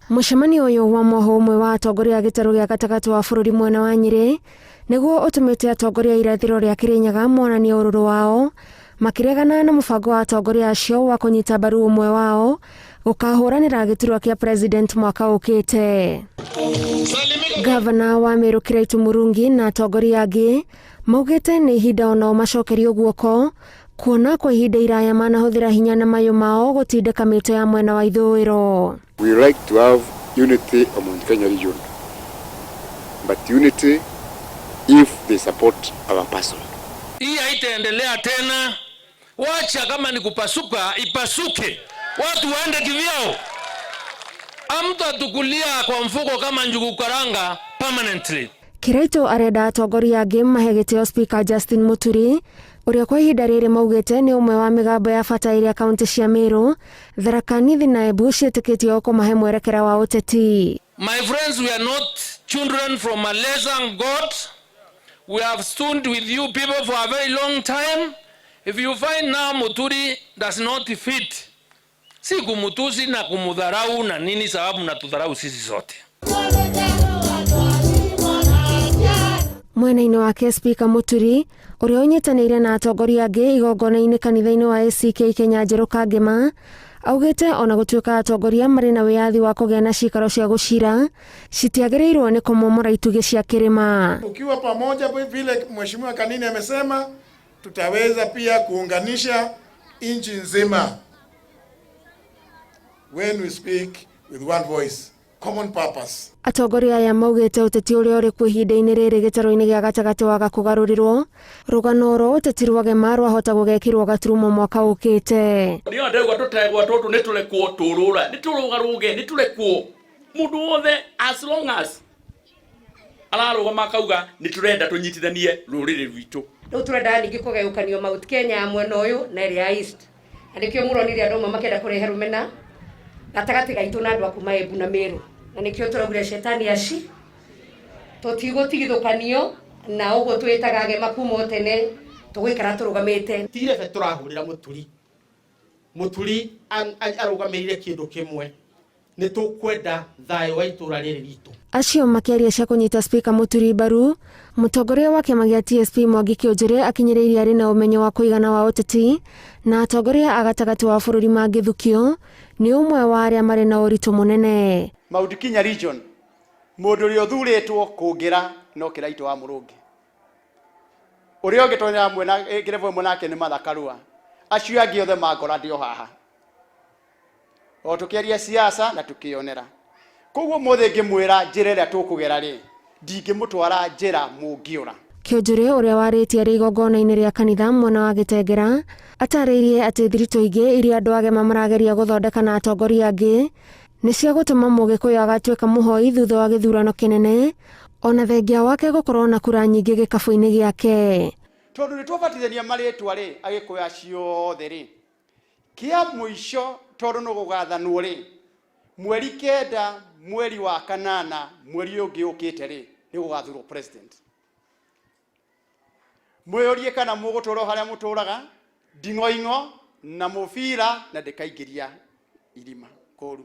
Mũcemanio ũyũ wa mwaho ũmwe wa atongoria a gĩtarũ gĩa gatagatĩ wa bũrũri mwena wa Nyĩrĩ nĩguo ũtũmĩte atongoria a irathĩro rĩa Kĩrĩnyaga monanie ũrũrũ wao makĩregana na mũbango wa atongoria acio wa kũnyita mbaru ũmwe wao gũkahũranĩra gĩturwa kĩa president mwaka ũkĩte. Gavana wa Meru Kiraitu Murungi na atongoria angĩ maugĩte nĩ ihinda onao macokerio guoko kuona kwa ihinda iraya manahũthĩra hinya na mayũ mao gũtindĩka mĩto ya mwena wa ithũĩro. We like to have unity of Mount Kenya region, but unity if they support our person. Hii haitaendelea tena. Wacha kama ni kupasuka ipasuke, watu waende kivyao. Hamtatukulia kwa mfuko kama njugu karanga permanently. Kiraito arenda atongoria angĩ mahe gĩtĩo Speaker Justin Muturi ũrĩa kwa ihinda rĩrĩ maugĩte nĩ ũmwe wa mĩgambo ya bata ĩrĩa kaunti cia Meru, Tharaka Nithi na Embu ciĩtĩkĩtio kũmahe mwerekera wa ũteti. My friends, we are not children from a lesser God. We have stood with you people for a very long time. If you find now Muturi does not fit, si kumutusi na kumudharau na nini, sababu natudharau sisi sote. Mwena-inĩ wake Spika Muturi ũrĩa ũnyitanĩire na atongoria angĩ igongona-inĩ kanitha-inĩ wa ACK Kenya Njerũ Kangema augĩte ona gũtuĩka atongoria marĩ na wĩyathi wa kũgĩa na cikaro cia gũcira citiagĩrĩirwo nĩ kũmomora itugĩ cia kĩrĩma. Tukiwa pamoja vile Mheshimiwa Kanini amesema, tutaweza pia kuunganisha nchi nzima when we speak with one voice, common purpose. Atongoria aya maugĩte ũteti ũrĩa ũrĩ kuo ihinda-inĩ rĩrĩ gĩtarũ-inĩ gĩa gatagatĩ waga kũgarũrĩrwo rũgano rwa ũteti rwagema rwahota gũgekĩrwo gaturumo mwaka ũkĩte. Ndio ndegwa tũtegwa tũtũ nĩ tũrekwo tũrũra nĩ tũrũgarũge nĩ tũrekwo mũndũ wothe as long as ararũgama akauga nĩ tũrenda tũnyitithanie rũrĩrĩ rwitũ. Rĩu tũrendaga ningĩ kũgayũkanio Mount Kenya ya mwena ũyũ na ĩrĩa ya East, na nĩkĩo mũronire andũ amwe makĩenda kũrehe rũmena gatagatĩ gaitũ na andũ a kuma Embu na Meru, na nĩkĩo tũraugire cetani aci tũtigũtigithũkanio na ũguo twĩtaga agema kuma o tene tũgũikara tũrũgamĩte. Ti irebe tũrahũrĩra Mũturi. Mũturi arũgamĩrĩire kĩndũ kĩmwe, nĩ tũkwenda thayũ wa itũra rĩrĩ ritũ. Acio makĩaria cia kũnyita Spika Mũturi mbaru, mũtongoria wa kĩama gĩa TSP Mwangi Kĩũnjũrĩ akinyĩrĩirie arĩ na ũmenyo wa kũigana wa ũteti na atongoria a gatagatĩ wa bũrũri mangĩthukio nĩ ũmwe wa arĩa marĩ na ũritũ mũnene. Mount Kenya region mũndũ ũrĩa ũthurĩtwo kũngĩra no Kĩraitũ wa Mũrũngĩ, ũrĩa ũngĩ tonyera mwena kĩrebu ĩmwe nake nĩ Martha Karua, acio angĩ othe mangora ndĩ o haha o tũkĩaria siasa na tũkĩonera. Koguo mũthĩ ngĩmwĩra njĩra ĩrĩa tũkũgera rĩ, ndingĩmũtwara njĩra mũngĩũra. Kĩũnjũrĩ ũrĩa warĩtie arĩ igongona-inĩ rĩa kanitha mwena wa Gĩtengera atarĩirie atĩ thiritũ ingĩ iria andũ agema marageria gũthondeka na atongoria angĩ nĩ cia gũtũma Mũgĩkũyũ agatuĩka mũhoi thutha wa gĩthurano kĩnene ona thengia wake gũkorwo na kura nyingĩ gĩkabũ-inĩ gĩake. Tondũ nĩ twabatithania marĩtwa rĩ, Agĩkũyũ acio othe rĩ, kĩa mũico tondũ nĩ gũgathanwo rĩ, mweri 9 mweri wa 8 mweri ũngĩ ũkĩte rĩ, nĩ gũgathurwo president. Mwĩyũrie kana mũgũtũra o harĩa mũtũraga, nding'oing'o na mũbira na ndĩkaingĩria irima kũru.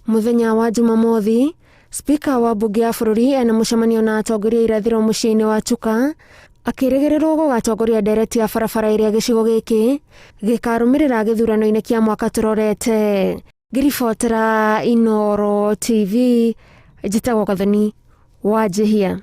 Mũthenya wa Jumamothi, Spika wa mbunge ya bũrũri ena mũcemanio na atongoria a irathĩro mũciĩ-inĩ wa Chuka akĩrĩgĩrĩrwo gũgatongoria ndereti ya barabara ĩrĩa gĩcigo gĩkĩ gĩkarũmĩrĩra gĩthurano-inĩ kĩa mwaka tũrorete. Ngĩribotera Inooro TV, njĩtagwo Gathoni wa Njihia.